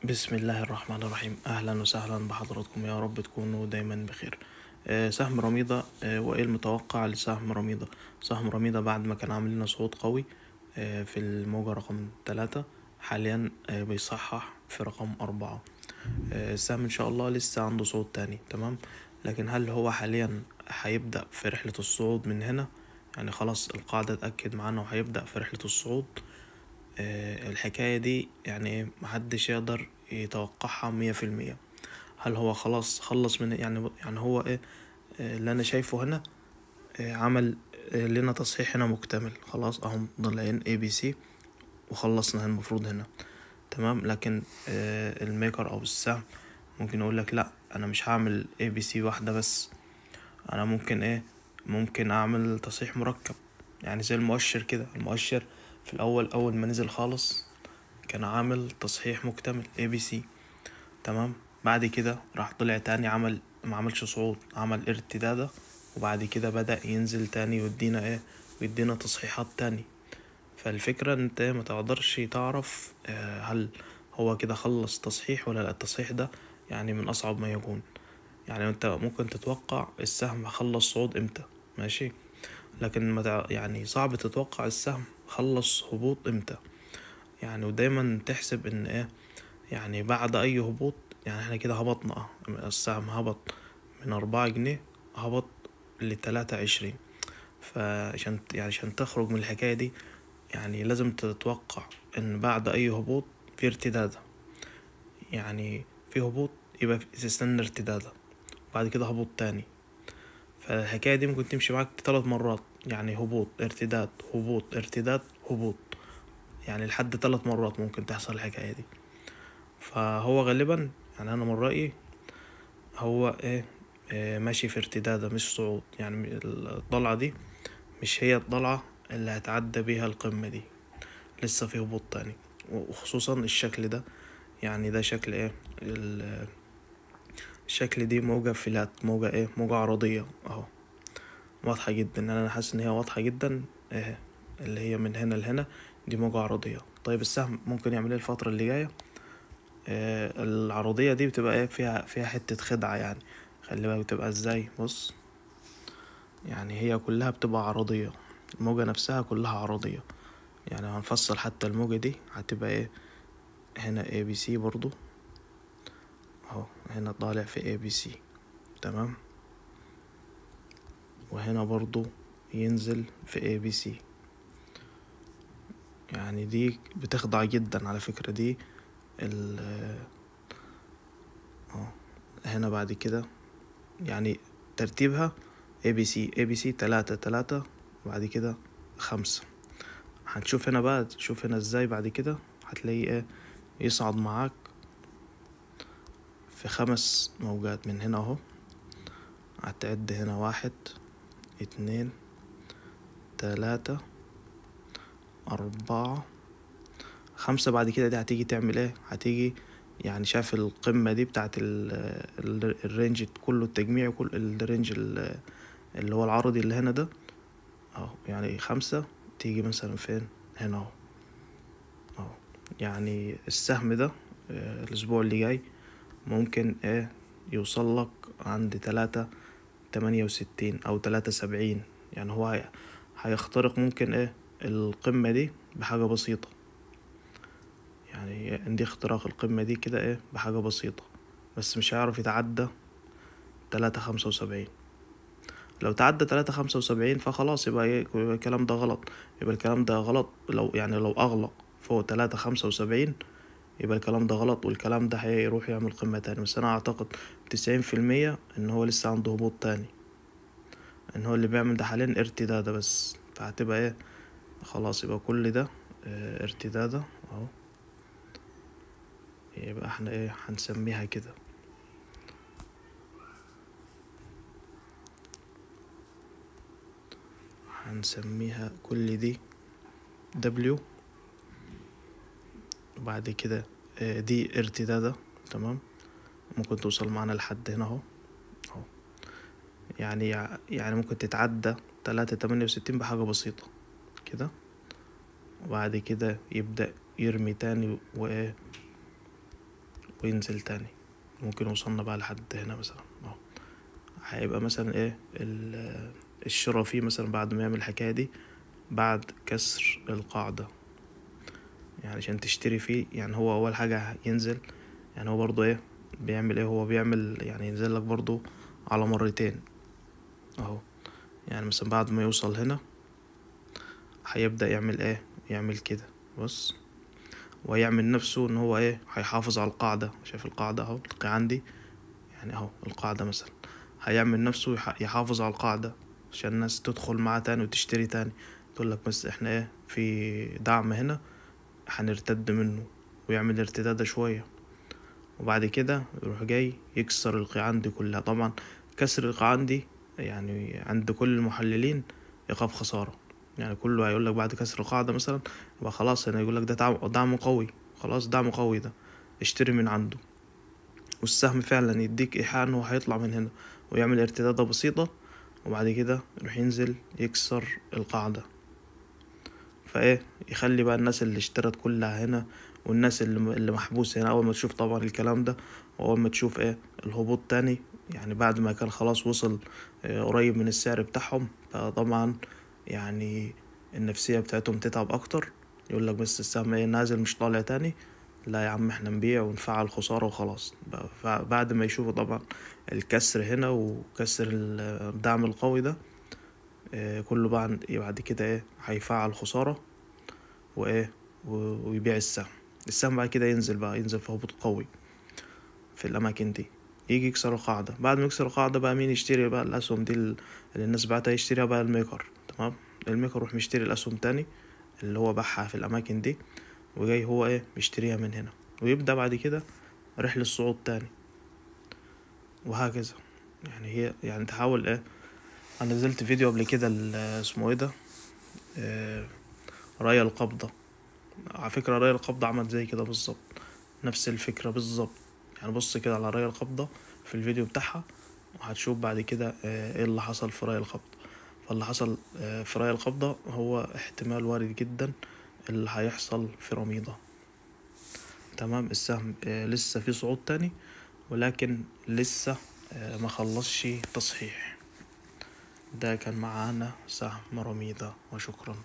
بسم الله الرحمن الرحيم. اهلا وسهلا بحضراتكم، يا رب تكونوا دايما بخير. سهم رميضة، وايه المتوقع لسهم رميضة؟ سهم رميضة بعد ما كان عامل لنا صعود قوي في الموجة رقم 3، حاليا بيصحح في رقم 4. السهم ان شاء الله لسه عنده صعود تاني، تمام، لكن هل هو حاليا هيبدأ في رحلة الصعود من هنا؟ يعني خلاص القاعدة اتأكد معانا وهيبدأ في رحلة الصعود. الحكاية دي يعني محدش يقدر يتوقعها 100%. هل هو خلاص خلص من يعني هو ايه اللي انا شايفه هنا؟ عمل لنا تصحيح هنا مكتمل، خلاص اهم ضلعين ABC وخلصنا المفروض هنا، تمام. لكن ال maker او السهم ممكن يقول لك لا، انا مش هعمل ABC واحدة بس، انا ممكن ايه، ممكن اعمل تصحيح مركب، يعني زي المؤشر كده. المؤشر في الاول اول ما نزل خالص كان عامل تصحيح مكتمل ABC، تمام. بعد كده راح طلع تاني، عمل ما عملش صعود، عمل ارتدادة، وبعد كده بدأ ينزل تاني ويدينا ايه، ويدينا تصحيحات تاني. فالفكرة ان انت ما تقدرش تعرف هل هو كده خلص تصحيح ولا لا. التصحيح ده يعني من اصعب ما يكون، يعني انت ممكن تتوقع السهم خلص صعود امتى، ماشي، لكن ما يعني صعب تتوقع السهم خلص هبوط امتى. يعني ودايما تحسب ان ايه، يعني بعد اي هبوط، يعني احنا كده هبطنا، السهم هبط من 4 جنيه هبط ل3.20. فعشان يعني عشان تخرج من الحكاية دي يعني لازم تتوقع ان بعد اي هبوط في ارتدادة، يعني في هبوط يبقى تستنى ارتدادة، وبعد كده هبوط تاني. فالحكاية دي ممكن تمشي معاك 3 مرات، يعني هبوط ارتداد هبوط ارتداد هبوط، يعني لحد 3 مرات ممكن تحصل الحكاية دي. فهو غالبا يعني انا من رأيي هو ايه، ماشي في ارتدادة مش صعود. يعني الطلعة دي مش هي الطلعة اللي هتعدى بيها القمة دي، لسه في هبوط تاني، وخصوصا الشكل ده. يعني ده شكل ايه، الشكل دي موجة فلات، موجة ايه، موجة عرضية اهو، واضحة جدا. انا حاسس ان هي واضحة جدا ايه، اللي هي من هنا لهنا دي موجة عرضية. طيب السهم ممكن يعمل ايه الفترة اللي جاية؟ العرضية دي بتبقى ايه، فيها حتة خدعة، يعني خلي بالك بتبقى ازاي. بص، يعني هي كلها بتبقى عرضية، الموجة نفسها كلها عرضية. يعني هنفصل حتى الموجة دي هتبقى ايه، هنا ABC برضو اهو، هنا طالع في ABC، تمام، وهنا برضو ينزل في ABC. يعني دي بتخدع جدا على فكرة دي ال هنا بعد كده يعني ترتيبها ABC ABC 3 3 وبعد كده 5. هنشوف هنا بقى، تشوف هنا ازاي بعد كده هتلاقي ايه، يصعد معاك في 5 موجات من هنا اهو. هتعد هنا 1 2 3 4 5. بعد كده دي هتيجي تعمل ايه، هتيجي يعني شايف القمة دي بتاعت ال range كله، التجميع كل ال range اللي هو العرضي اللي هنا ده اهو، يعني 5 تيجي مثلا فين، هنا اهو اهو. يعني السهم ده الاسبوع اللي جاي ممكن ايه يوصل لك عند 3.68 او 3.70. يعني هو هيخترق ممكن ايه القمة دي بحاجة بسيطة، يعني عندي اختراق القمة دي كده ايه بحاجة بسيطة، بس مش هيعرف يتعدى 3.75. لو تعدى 3.75 فخلاص يبقى ايه، يبقى الكلام ده غلط، يبقى الكلام ده غلط. لو يعني لو اغلق فوق 3.75 يبقى الكلام ده غلط، والكلام ده هيروح يعمل قمة تاني. بس انا اعتقد 90% ان هو لسه عنده هبوط تاني، ان هو اللي بيعمل ده حاليا ارتدادة بس. فهتبقى ايه، خلاص يبقى كل ده ارتدادة اهو، يبقى احنا ايه هنسميها كده. هنسميها كل دي W، وبعد كده دي ارتدادة، تمام، ممكن توصل معانا لحد هنا اهو اهو. يعني ممكن تتعدى 3.68 بحاجة بسيطة كده، وبعد كده يبدأ يرمي تاني وايه وينزل تاني. ممكن وصلنا بقى لحد هنا مثلا اهو، هيبقى مثلا ايه الشراء فيه مثلا بعد ما يعمل الحكاية دي بعد كسر القاعدة، يعني عشان تشتري فيه. يعني هو اول حاجة ينزل، يعني هو برضو ايه بيعمل ايه، هو بيعمل يعني ينزل لك برضو على مرتين اهو. يعني مثلا بعد ما يوصل هنا هيبدأ يعمل ايه، يعمل كده بص، ويعمل نفسه ان هو ايه هيحافظ على القاعدة. شايف القاعدة اهو، القيعان دي يعني اهو القاعدة مثلا، هيعمل نفسه يحافظ على القاعدة عشان الناس تدخل معاه تاني وتشتري تاني، تقول لك بس احنا ايه في دعم هنا هنرتد منه، ويعمل ارتدادة شوية، وبعد كده يروح جاي يكسر القيعان دي كلها. طبعا كسر القيعان دي يعني عند كل المحللين يخاف خسارة، يعني كله هيقول لك بعد كسر القاعدة مثلا يبقى خلاص، هنا يقول لك ده دعم قوي، خلاص دعم قوي ده اشتري من عنده، والسهم فعلا يديك إيحاء انه هيطلع من هنا ويعمل ارتدادة بسيطة، وبعد كده يروح ينزل يكسر القاعدة. فايه يخلي بقى الناس اللي اشترت كلها هنا والناس اللي محبوسة هنا، اول ما تشوف طبعا الكلام ده، واول ما تشوف ايه الهبوط تاني، يعني بعد ما كان خلاص وصل قريب من السعر بتاعهم، فطبعا يعني النفسية بتاعتهم تتعب اكتر، يقول لك بس السهم ايه نازل مش طالع تاني، لا يا عم احنا نبيع ونفعل خسارة وخلاص. بعد ما يشوفوا طبعا الكسر هنا وكسر الدعم القوي ده كله بعد كده ايه هيفعل خسارة وايه ويبيع السهم. السهم بعد كده ينزل بقى، ينزل في هبوط قوي في الاماكن دي، يجي يكسر القاعدة. بعد ما يكسر القاعدة بقى مين يشتري بقى الاسهم دي اللي الناس بعتها، يشتريها بقى ال maker. تمام، ال maker يروح مشتري الاسهم تاني اللي هو باعها في الاماكن دي، وجاي هو ايه مشتريها من هنا، ويبدأ بعد كده رحلة الصعود تاني وهكذا. يعني هي يعني تحاول ايه، انا نزلت فيديو قبل كده اسمه ايه ده راية القبضة. على فكرة راية القبضة عملت زي كده بالظبط، نفس الفكرة بالظبط. يعني بص كده على راية القبضة في الفيديو بتاعها، وهتشوف بعد كده ايه اللي حصل في راية القبضة. فاللي حصل في راية القبضة هو احتمال وارد جدا اللي هيحصل في رميضة. تمام، السهم لسه في صعود تاني، ولكن لسه ما خلصش تصحيح. ده كان معانا سهم رميضة، وشكرا.